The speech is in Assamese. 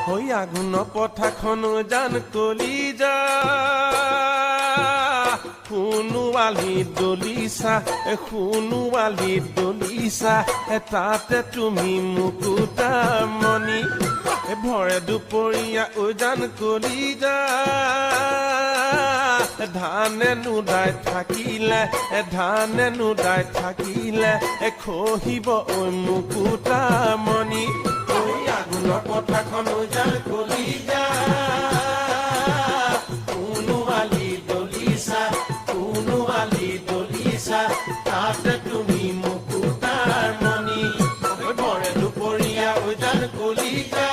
হৈ আঘোণ পথাৰখন জান কলিজা, সোণোৱালী দলিচা, সোণোৱালী দলিচা, তাতে তুমি মুকুতা মণি। ভৰে দুপৰীয়া উজান কলিজা, ধানে নুদাই থাকিলে, ধানে নুদাই থাকিলে খহিব ঐ মুকুতা মণি। ঐ আঘোণৰ পথাৰখন উজান কলিজা, সোণোৱালী দলিচা, সোণোৱালী দলিচা, তাতে তুমি মুকুতাৰ মণি। ঐ ভৰে দুপৰীয়া উজান কলিজা।